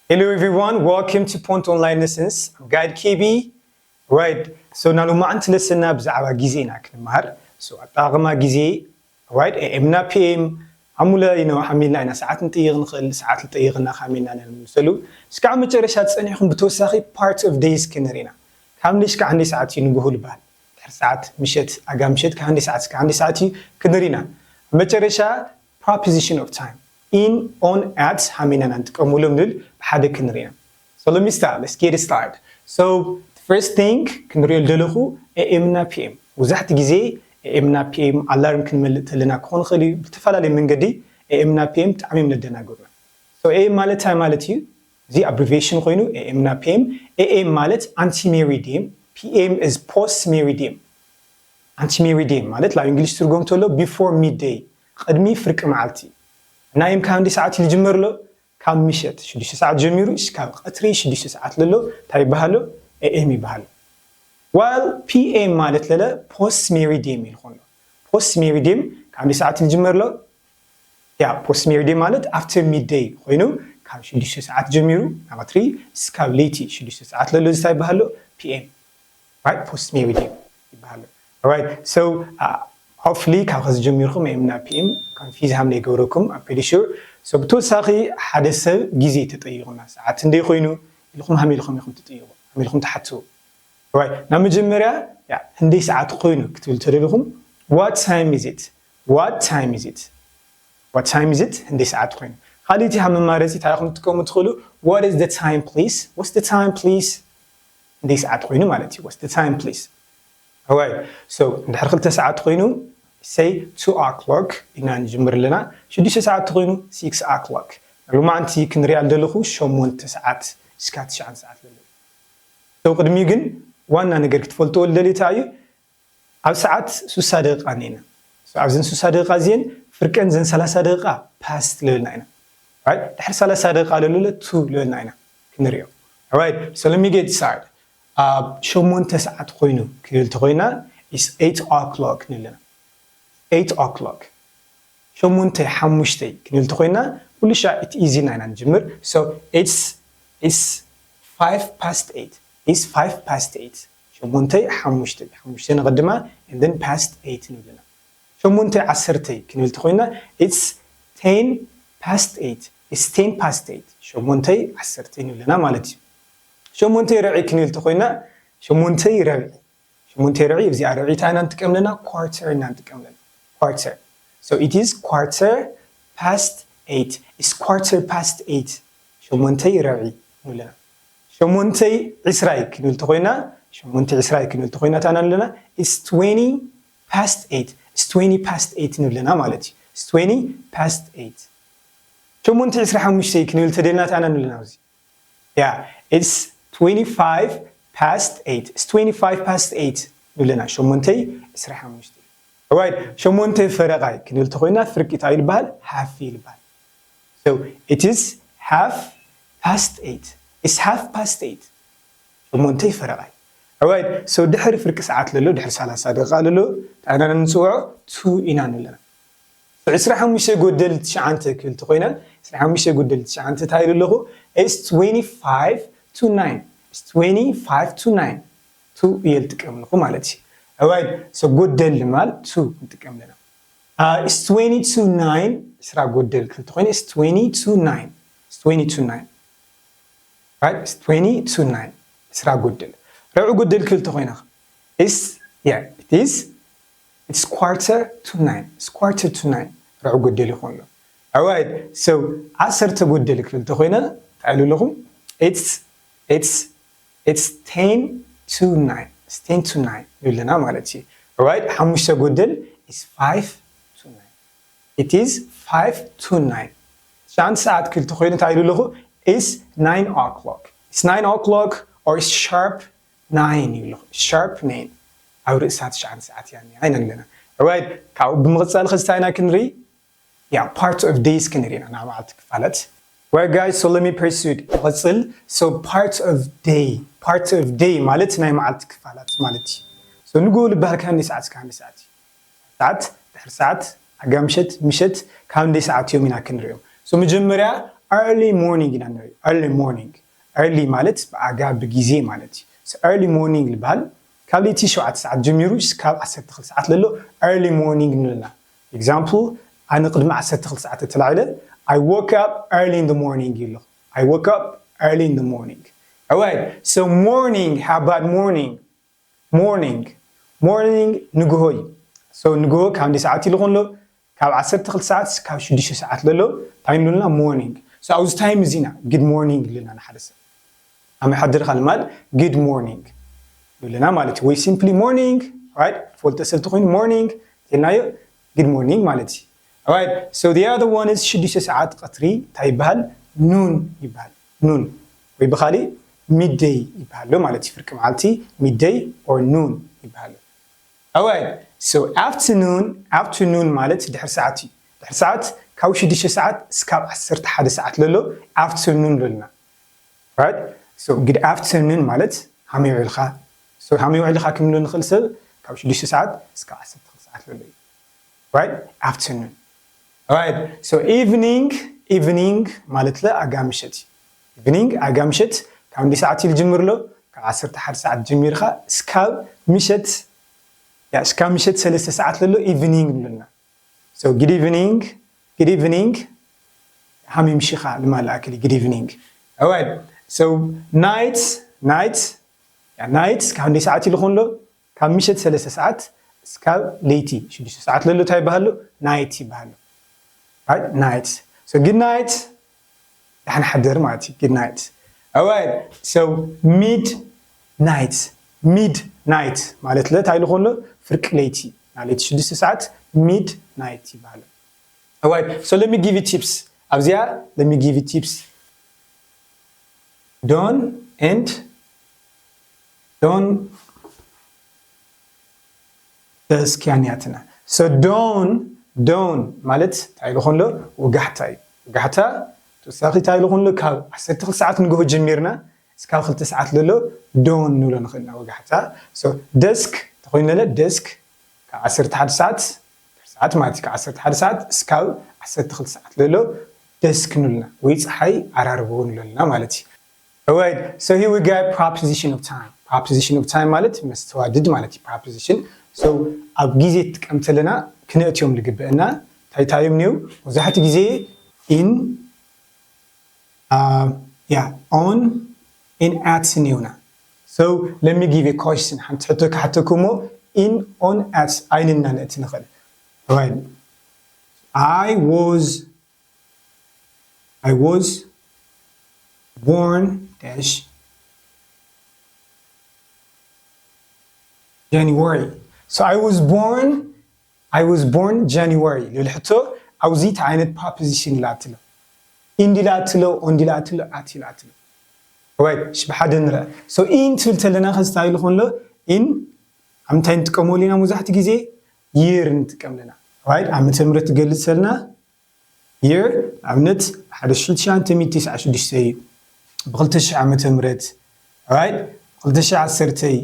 Hello everyone, welcome to Point Online Lessons. I'm Guide K B. Right, so ናብ ሎማዓንቲ ለሰንና ብዛዕባ ግዜ ኢና ክንመሃር። So ኣጠቓቕማ ግዜ፣ right? A M እና P M ኣሙለ ኢኖ ሓሚልና ኢና ሰዓት ንጥይቕ ንኽእል፣ ሰዓት ንጠይቕና ሓሚልና ኢና ንምሰሉ። እስካብ መጨረሻ ጸኒሕኩም ብተወሳኺ part of days ክንርኢ ኢና። ካብ ንሽ ክሳብ ክንደይ ሰዓት እዩ ንግሆ ዝበሃል? ድሕሪ ሰዓት፣ ምሸት፣ ኣጋ ምሸት፣ ካብ ክንደይ ሰዓት እስካብ ክንደይ ሰዓት እዩ ክንርኢ ኢና። ኣብ መጨረሻ preposition of time፣ in፣ on፣ at ሓሚልና ኢና ንጥቀመሎም ንብል ብሓደ ክንርኢ ኢና። So let me start. Let's get it started. So the first thing ክንሪኦ ዝደለኹ A M እና P M። መብዛሕትኡ ግዜ A M እና P M ኣላርም ክንመልእ ተለና ክኾን ይኽእል እዩ። ብዝተፈላለየ መንገዲ A M እና P M ብጣዕሚ እዮም ለደናግሩና። So A M ማለት እንታይ ማለት እዩ? እዚ abbreviation ኮይኑ A M እና P M። A M ማለት antemeridian፣ P M is postmeridian። Antemeridian ማለት ላብ እንግሊሽ ትርጉም ተሎ before midday፣ ቅድሚ ፍርቂ መዓልቲ። እና A M ካብ ክንደይ ሰዓት እዩ ዝጅመር ኣሎ? ካብ ምሸት ሽዱሽተ ሰዓት ጀሚሩ እስካብ ቀትሪ ሽዱሽተ ሰዓት ለሎ እንታይ ይበሃል ኣሎ? A M ይበሃል። While P M ማለት ለለ postmeridian ኢልኩም ኣሎ። Postmeridian ካብ ክንደይ ሰዓት እዩ ዝጅመር ኣሎ? ያ፣ postmeridian ማለት after midday ኮይኑ ካብ ሽዱሽተ ሰዓት ጀሚሩ ናብ ቀትሪ እስካብ ለይቲ ሽዱሽተ ሰዓት ለሎ እዚ እንታይ ይበሃል ኣሎ? P M፣ right? Postmeridian ይበሃል ኣሎ። Right, so uh, hopefully ካብ ኸዚ ጀሚርኩም A M እና P M confuse ሃም ዘይገብረኩም፣ I'm pretty sure። So ብተወሳኺ ሓደ ሰብ ግዜ ተጠይቑና፣ ሰዓት ክንደይ ኮይኑ ኢልኩም ሃም ኢልኩም ኢኹም ትጥይቑ፣ ሃም ኢልኩም ትሓትዉ። Right፣ ናብ መጀመርያ ያ፣ ክንደይ ሰዓት ኮይኑ ክትብል ተደሊኹም፣ what time is it? What time is it? What time is it? ክንደይ ሰዓት ኮይኑ። ካልእቲ ሃም መማረፂ እንታይ ኢኹም ትጥቀሙ ትኽእሉ? What is the time, please? What's the time, please? ክንደይ ሰዓት ኮይኑ ማለት እዩ። What's the time, please? Right, so እንድሕር ክልተ ሰዓት ኮይኑ say two o'clock ኢና ንጅምር ኣለና። ሽዱሽተ ሰዓት ኮይኑ six o'clock። ሎማዓንቲ ክንሪኣ ዝደለኹ ሸሞንተ ሰዓት እስካብ ትሽዓን ሰዓት ለሎ። So ቅድሚኡ ግን ዋና ነገር ክትፈልጥዎ ዝደሊ እንታይ እዩ? ኣብ ሰዓት ሱሳ ደቂቃ እኒአና። So ኣብዘን ሱሳ ደቂቃ እዚአን ፍርቀን ዘን ሰላሳ ደቂቃ past ልበልና ኢና። Right? ድሕሪ ሰላሳ ደቂቃ ለሎ ለ two ልበልና ኢና ክንሪኦ። Right, so let me get started. ኣብ ሸሞንተ ሰዓት ኮይኑ ክንብል ተኾይና is eight o'clock ንብለና። Eight o'clock። ሸሞንተ ሓሙሽተ ክንብል ተኾይና ኩሉ ሻዕ it is ኢልና ኢና ንጅምር። So it's it's five past eight። It's five past eight። ሸሞንተ ሓሙሽተ፣ ሓሙሽተ ንቐድማ and then past eight ንብለና። ሸሞንተ ዓሰርተ ክንብል ተኾይና it's ten past eight። It's ten past eight። ሸሞንተ ዓሰርተ ንብለና ማለት እዩ። ሸሞንተ ረብዒ ክንብል ተኾይና ሸሞንተ ረብዒ፣ ሸሞንተ ረብዒ፣ እዚኣ ረብዒ እንታይ ኢና ንጥቀም ኣለና? Quarter ኢና ንጥቀም ኣለና። Quarter። So it is quarter past eight። It's quarter past eight። ሸሞንተ ረብዒ ንብል ኣለና። ሸሞንተ ዕስራ ክንብል ተኾይና፣ ሸሞንተ ዕስራ ክንብል ተኾይና እንታይ ኢና ንብል ኣለና? It's twenty past eight። It's twenty past eight ንብል ኣለና ማለት እዩ። It's twenty past eight። ሸሞንተ ዕስራ ሓሙሽተ ክንብል ተደልና እንታይ ኢና ንብል ኣለና ኣብዚ? Yeah, it's twenty-five past eight። It's twenty-five past eight ንብል ኣለና። ሸሞንተ ዕስራ ሓሙሽተ። Right፣ ሸሞንተ ፈረቓይ ክንብል ተኾይና ፍርቂ እንታይ ይበሃል? Half ይበሃል። So it is half past eight። It's half past eight። ሸሞንተ ፈረቓይ። Right፣ so ድሕሪ ፍርቂ ሰዓት ለሎ፣ ድሕሪ ሰላሳ ደቂቃ ለሎ እንታይ ኢና ንፅውዖ? Two ኢና ንብል ኣለና። ዕስራ ሓሙሽተ ጎደል ትሽዓተ ክብል ተኾይና፣ ዕስራ ሓሙሽተ ጎደል ትሽዓተ እንታይ ኢሉ ኣለኹ? It's twenty-five to nine። It's twenty-five to nine። Two እየ ዝጥቀም ኣለኹ ማለት እዩ። Right፣ so ጎደል ልማል two ንጥቀም ኣለና። Uh, it's twenty to nine። ዕስራ ጎደል ክብል ተኾይና it's twenty to nine። It's twenty to nine። Right? It's twenty to nine። ዕስራ ጎደል። ርብዒ ጎደል ክብል ተኾይና it's, yeah, it is, it's quarter to nine። It's quarter to nine። ርብዒ ጎደል ይኾን ኣሎ። Alright, so ዓሰርተ ጎደል ክብል ተኾይና እንታይ ኢሉ ኣለኹ? It's, it's, it's ten to nine። It's ten to nine ንብል ኣለና ማለት እዩ። Right? ሓሙሽተ ጎደል is five to nine። It is five to nine። ትሽዓተ ሰዓት ክብል ተኾይኑ እንታይ ኢሉ ኣለኹ? It's nine o'clock። It's nine o'clock or it's sharp nine ይብሉ። Sharp nine። ኣብ ርእሳ ትሽዓተ ሰዓት እያ እኒኣ ኢና ኣለና። Right፣ ካብኡ ብምቕጻል ኸዚ እንታይ ኢና ክንርኢ? ያ፣ part of days ክንርኢ ኢና፣ ናይ መዓልቲ ክፋላት። Well guys, so let me proceed። ይቕጽል። So part of day፣ part of day ማለት ናይ መዓልቲ ክፋላት ማለት እዩ። So ንግሆ ዝበሃል ካብ ክንደይ ሰዓት እስካብ ክንደይ ሰዓት እዩ? ሰዓት፣ ድሕሪ ሰዓት፣ ኣጋ ምሸት፣ ምሸት፣ ካብ ክንደይ ሰዓት እዮም ኢና ክንሪኦም። So መጀመርያ early morning ኢና ንርኢ። Early morning፣ early ማለት ብኣጋ ብግዜ ማለት እዩ። So early morning ዝበሃል ካብ ለይቲ ሸውዓተ ሰዓት ጀሚሩ እስካብ ዓሰርተ ክልተ ሰዓት ለሎ early morning ንብለና። Example፣ ኣነ ቅድሚ ዓሰርተ ክልተ ሰዓት ተላዒለ፣ I woke up early in the morning ይብሎ። I woke up early in the morning. Alright, so morning, how about morning? Morning, morning ንግሆ እዩ። So ንግሆ ካብ እንዲ ሰዓት ኢሉ ኮሎ ካብ ዓሰርተ ክልተ ሰዓት ካብ ሽዱሽተ ሰዓት ለሎ እንታይ ንብለና? Morning። So ኣብዚ ታይም እዚና good morning ንብለና ንሓደ ሰብ ኣመሓድርካ ልማል good morning ንብለና ማለት እዩ። ወይ simply morning፣ right? ፈልጠ ሰብ ተኮይኑ morning ኢልናዮ good morning ማለት እዩ። Alright, so the other one is ሽዱሽተ ሰዓት ቀትሪ እንታይ ይበሃል? Noon ይበሃል። Noon ወይ ብካሊእ midday ይበሃል ኣሎ ማለት እዩ። ፍርቂ መዓልቲ midday or noon ይበሃል ኣሎ። Alright, so afternoon፣ afternoon ማለት ድሕሪ ሰዓት እዩ። ድሕሪ ሰዓት ካብ ሽዱሽተ ሰዓት እስካብ ዓሰርተ ሓደ ሰዓት ለሎ afternoon ንብለና። Right? So good afternoon ማለት ሃመይ ውዒልካ። So ሃመይ ውዒልካ ክንብሎ ንኽእል ሰብ ካብ ሽዱሽተ ሰዓት እስካብ ዓሰርተ ክልተ ሰዓት ለሎ እዩ። Right? Afternoon. Alright, so evening፣ evening ማለት ለ ኣጋ ምሸት እዩ። Evening ኣጋ ምሸት ካብ እንዲ ሰዓት እዩ ዝጅምር ኣሎ? ካብ ዓሰርተ ሓደ ሰዓት ጀሚርካ እስካብ ምሸት፣ ያ፣ እስካብ ምሸት ሰለስተ ሰዓት ለሎ evening ንብለና። So good evening፣ good evening፣ ሃመይ ምሺኻ ልማል ኣክሊ good evening። Alright, so night፣ night፣ ያ፣ night ካብ እንዲ ሰዓት ኢሉ ኮሎ? ካብ ምሸት ሰለስተ ሰዓት እስካብ ለይቲ ሽዱሽተ ሰዓት ለሎ እንታይ ይበሃል? Night ይበሃል። Right? Night። So good night፣ ደሓን ሓደር ማለት እዩ። Good night። Alright፣ so midnight፣ midnight ማለት ለ እንታይ ኢሉ ኮሎ? ፍርቂ ለይቲ፣ ናይ ለይቲ ሽዱሽተ ሰዓት midnight ይበሃል። Alright, so let me give you tips። ኣብዚኣ let me give you tips። Dawn and dawn ደስክ እያ ኒያትና። So dawn፣ dawn ማለት እንታይ ኢሉ ኮሎ? ወጋሕታ እዩ። ወጋሕታ ተወሳኺ እንታይ ኢሉ ኮሎ? ካብ ዓሰርተ ክልተ ሰዓት ንግሆ ጀሚርና እስካብ ክልተ ሰዓት ለሎ dawn ንብሎ ንኽእል ኢና ወጋሕታ። So ደስክ ተኾይኑ ለለ ደስክ ካብ ዓሰርተ ሓደ ሰዓት፣ ሰዓት ማለት እዩ፣ ካብ ዓሰርተ ሓደ ሰዓት እስካብ ዓሰርተ ክልተ ሰዓት ለሎ ደስክ ንብለና ወይ ፀሓይ ዓራርቦ ንብለና ማለት እዩ። Alright, so here we got proposition of time። Proposition of time ማለት መስተዋድድ ማለት እዩ። Proposition። So ኣብ ግዜ ትጥቀም ተለና ክነእትዮም ዝግበአና እንታይ እንታይ እዮም? መብዛሕትኡ ግዜ in፣ uh, yeah, on፣ in፣ at እኒኦና። So let me give you a question። ሓንቲ ሕቶ ክሓተኩም እሞ in፣ on፣ at ኣይንና ነእቲ ንኽእል። Right። I was I was born dash January. So I was born I was born January ልብል ሕቶ ኣብዚ እንታይ ዓይነት preposition ኢላትሎ? In ኢላትሎ፣ on ኢላትሎ፣ at ኢላትሎ? Right፣ እሺ ብሓደ ንርአ። So in ትብል ተለና ከዚ እንታይ ኢሉ ኮሎ? In ኣብ እንታይ ንጥቀመሉ ኢና? መብዛሕትኡ ግዜ year ንጥቀም ኣለና። Right፣ ዓመተ ምህረት ትገልጽ ተለና year ኣብነት ሓደ ሽሕን ትሽዓተ ሚእትን ተስዓን ሽዱሽተን እዩ። ብ ክልተ ሽሕ ዓመተ ምህረት፣ right፣ ክልተ ሽሕ ዓሰርተ እዩ።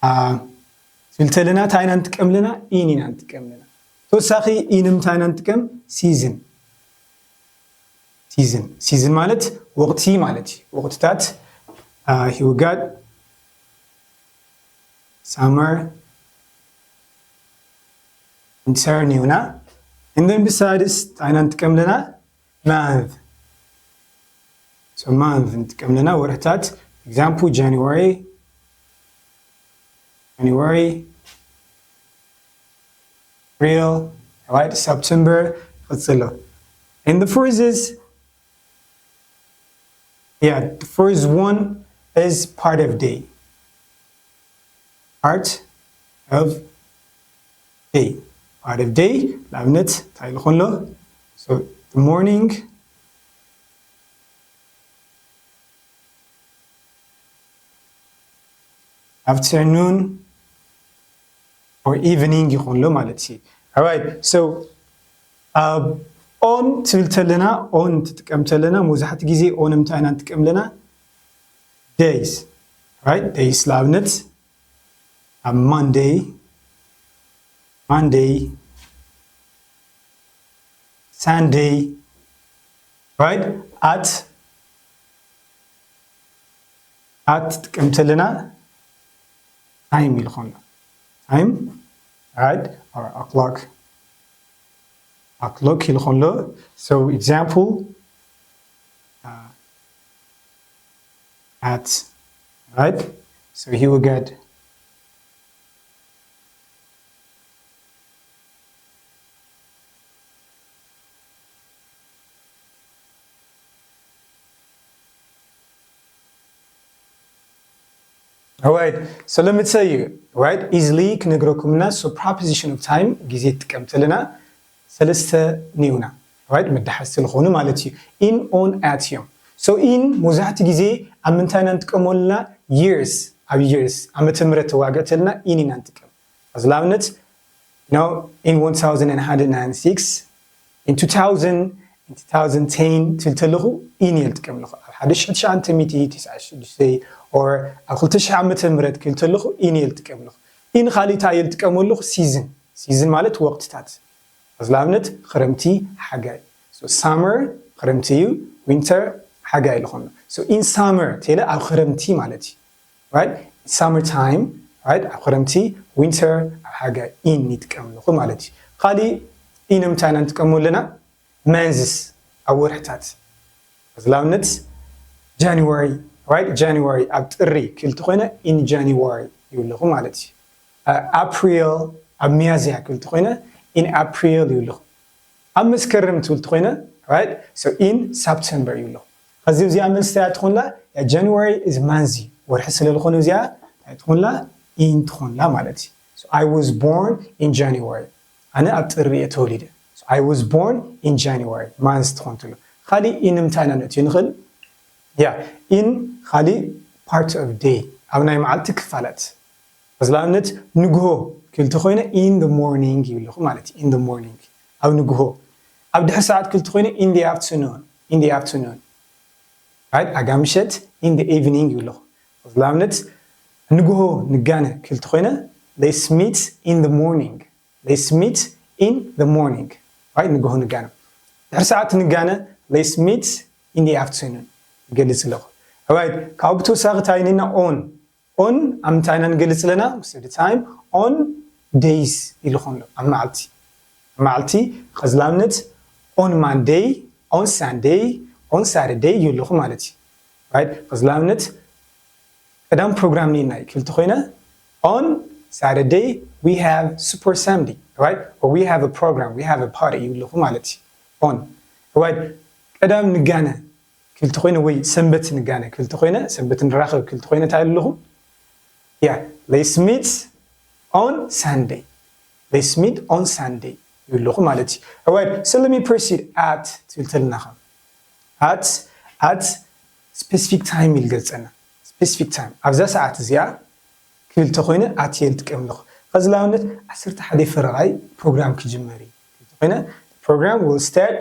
አ፣ ዝብል ተለና እንታይ ኢና ንጥቀም ኣለና? In ኢና ንጥቀም ኣለና። ተወሳኺ in ንምንታይ ኢና ንጥቀም? Season። Season፣ season ማለት ወቕቲ ማለት እዩ። ወቕትታት፣ አ፣ here we got summer፣ winter እኒኦና። And then besides እንታይ ኢና ንጥቀም ኣለና? Month። So month ንጥቀም ኣለና፣ ወርሕታት። Example January፣ January፣ April፣ right? September፣ ቀጽሎ። And the first is, yeah, the first one is part of day. Part of day። Part of day ንኣብነት እንታይ ኢሉ ኮሎ? So the morning፣ afternoon or evening ይኾን ኣሎ ማለት እዩ። Alright, so uh, on ትብል ተለና፣ on ትጥቀም ተለና፣ መብዛሕትኡ ግዜ on እንታይ ኢና ንጥቀም ኣለና? Days፣ right? Days ንኣብነት ኣብ Monday፣ Monday፣ Sunday፣ right? At at ትጥቀም ተለና time ኢልኾን time, right? Or o'clock, o'clock ኢልኾን። So example, uh, at, right? So here we got Alright, so let me tell you, right? Easily ክነግረኩምና። So preposition of time ግዜ ትጥቀም ተለና ሰለስተ ኒውና፣ right? መዳሓዝቲ ዝኾኑ ማለት እዩ። In፣ on፣ at እዮም። So in መብዛሕትኡ ግዜ ኣብ ምንታይ ኢና ንጥቀመሉና? Years፣ ኣብ years፣ ዓመተ ምህረት ተዋግዕ ተለና in ኢና ንጥቀም። As ለኣብነት you know, in one thousand nine hundred ninety-six, in two thousand, in two thousand ten ትብል ተለኹ in እየ ዝጥቀም ኣለኹ። ኣብ ሓደ ሽሕን ትሽዓተ ሚእቲ ተስዓን ሽዱሽተን or ኣብ ክልተ ሽሕ ዓመተ ምህረት ክብል ተለኹ in እየ ዝጥቀም ኣለኹ። In ካልእ እንታይ እየ ዝጥቀም ኣለኹ? Season። Season ማለት ወቕትታት። As ለኣብነት ክረምቲ፣ ሓጋይ። So summer ክረምቲ እዩ፣ winter ሓጋይ ዝኾነ። So in summer ተለ ኣብ ክረምቲ ማለት እዩ። Right? Summer time, right? ኣብ ክረምቲ፣ winter ኣብ ሓጋይ in ይጥቀም ኣለኹ ማለት እዩ። ካልእ in ንምንታይ ኢና ንጥቀመሉ ኣለና? Months ኣብ ወርሕታት። As ለኣብነት January, right? January ኣብ ጥሪ ክብል ተኾይነ in January ይብለኹ ማለት እዩ። Uh, April ኣብ ሚያዝያ ክብል ተኾይነ in April ይብለኹ። ኣብ መስከረም ትብል ተኾይነ፣ right? So in September ይብለኹ። ከዚ እዚኣ መንስቲ እያ ትኾንላ፣ ያ January is month፣ ወርሒ ስለ ዝኾነ እዚኣ እንታይ ትኾንላ? In ትኾንላ ማለት እዩ። So I was born in January። ኣነ ኣብ ጥሪ እየ ተወሊደ። So I was born in January። Month ትኾን ትሎ። ካልእ in ንምንታይ ኢና ነእትዮ ንኽእል? ያ in ካልእ part of day፣ ኣብ ናይ መዓልቲ ክፋላት። As ለኣብነት ንግሆ ክብል ተኾይነ in the morning ይብለኹ ማለት እዩ። In the morning ኣብ ንግሆ። ኣብ ድሕሪ ሰዓት ክብል ተኾይነ in the afternoon፣ in the afternoon። Right? ኣጋ ምሸት in the evening ይብለኹ። As ለኣብነት ንግሆ ንጋነ ክብል ተኾይነ let's meet in the morning፣ let's meet in the morning። Right? ንግሆ ንጋነ። ድሕሪ ሰዓት ንጋነ let's meet in the afternoon ይገልጽ ኣለኹ። Right? ካብኡ ብተወሳኺ እንታይ ኢና on on ኣብ ምንታይ ኢና ንገልጽ ኣለና? Most of the time on days ኢልኹም ኣሎ ኣብ መዓልቲ። ኣብ መዓልቲ፣ ከዚ ለኣብነት on Monday, on Sunday, on Saturday ይብለኹ ማለት እዩ። Right? ከዚ ለኣብነት ቀዳም ፕሮግራም ኒና ክብል ተኾይነ on Saturday we have super Sunday, right? Or we have a program, we have a party ይብለኹ ማለት እዩ። On, right? ቀዳም ንጋነ ክብል ተኾይነ ወይ ሰንበት ንጋነ ክብል ተኾይነ፣ ሰንበት ንራኸብ ክብል ተኾይነ እንታይ ኣለኹ? Yeah, let's meet on Sunday። Let's meet on Sunday ይብለኹ ማለት እዩ። Alright, so let me proceed at ትብል ተለና ኸ? At, at specific time ኢሉ ገልጸና። Specific time። ኣብዛ ሰዓት እዚኣ ክብል ተኾይነ at እየ ዝጥቀም ኣለኹ። ኸዚ ለኣብነት ዓሰርተ ሓደ ፈረቓይ ፕሮግራም ክጅመር እዩ ክብል ተኾይነ፣ program will start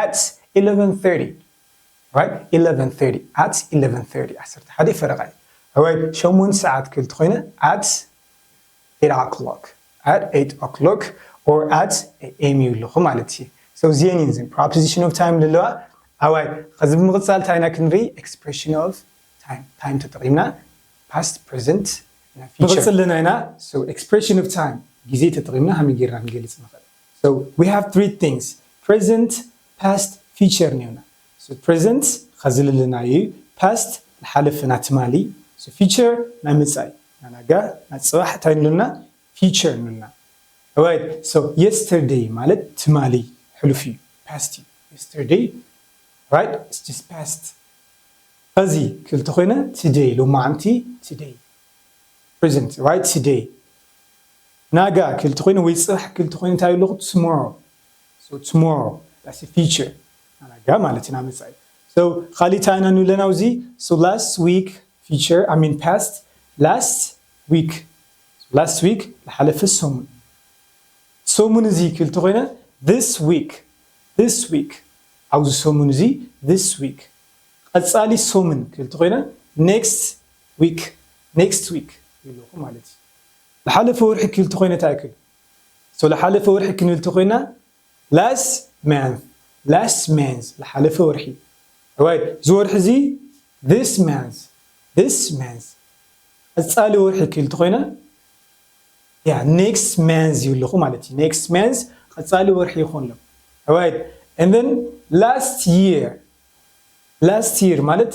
at eleven thirty, right? Eleven thirty, at eleven thirty፣ ዓሰርተ ሓደ ፈረቓይ። Alright፣ ሸሞንተ ሰዓት ክብል ተኾይነ at eight o'clock፣ at eight o'clock or at a.m. ይብለኹ ማለት እዩ። So እዚአን እየን እዘን preposition of time ዘለዋ። ኣዋይ፣ ኸዚ ብምቕጻል እንታይ ኢና ክንርኢ? Expression of time። Time ተጠቒምና past፣ present፣ እና future። ንቕጽል ኣለና ኢና። So expression of time፣ ግዜ ተጠቒምና ከመይ ጌርና ንገልጽ ንኽእል? So we have three things። Present፣ past፣ future እኒኦና። So present ኸዚ ለለናዩ፣ past ንሓለፈ፣ ና ትማሊ። So future ናይ መጻኢ፣ ና ናጋ፣ ና ጽባሕ እንታይ ንብለና? Future ንብለና። Right? So yesterday ማለት ትማሊ፣ ሕሉፍ እዩ፣ past እዩ። Yesterday፣ right? It's just past። ኸዚ ክብል ተኾይነ today፣ ሎማዓንቲ፣ today። Present፣ right? Today። ናጋ ክብል ተኾይነ ወይ ጽባሕ ክብል ተኾይነ እንታይ ኣለኹ? Tomorrow። So tomorrow፣ that's the future። ናጋ ማለት ኢና መጻኢ። So ኻሊእ እንታይ ኢና ንብለና ኣብዚ? So last week፣ future፣ I mean past፣ last week። Last week፣ ዝሓለፈ ሰሙን። ሰሙን እዚ ክብል ተኾይነ this week፣ this week። ኣብዚ ሰሙን እዚ this week። ቀጻሊ ሰሙን ክብል ተኾይነ next week፣ next week ይብለኹ ማለት እዩ። ዝሓለፈ ወርሒ ክብል ተኾይነ እንታይ ክብል? So ዝሓለፈ ወርሒ ክንብል ተኾይና last month፣ last month ዝሓለፈ ወርሒ። Right፣ እዚ ወርሒ እዚ this month፣ this month ቀጻሊ ወርሒ ክብል እንተኾይነ yeah next month ይብለኹ ማለት እዩ። Next month ቀጻሊ ወርሒ ይኾን ኣሎ። Right፣ and then last year፣ last year ማለት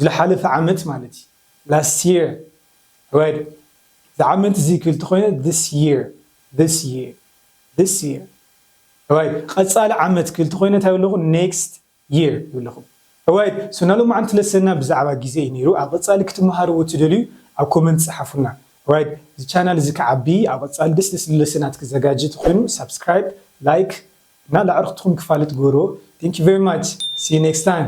ዝሓለፈ ዓመት ማለት እዩ። Last year። Right፣ እዚ ዓመት እዚ ክብል እንተኾይነ this year፣ this year፣ this year። Right፣ ቀጻሊ ዓመት ክብል እንተኾይነ እንታይ ይብለኹ? Next year ይብለኹ። Right፣ so ናይ ሎማዓንቲ ለሰንና ብዛዕባ ግዜ እዩ ነይሩ። ኣብ ቀጻሊ ክትመሃርዎ ትደልዩ ኣብ comment ጸሓፉልና። Right፣ እዚ ቻናል እዚ ክዓቢ ኣብ ቀጻሊ ደስ ደስ ዝብሉ ለሰናት ክዘጋጅ ተኾይኑ subscribe፣ like እና ለኣዕርኽትኹም ክፋልጥ ግበርዎ። Thank you very much. See you next time.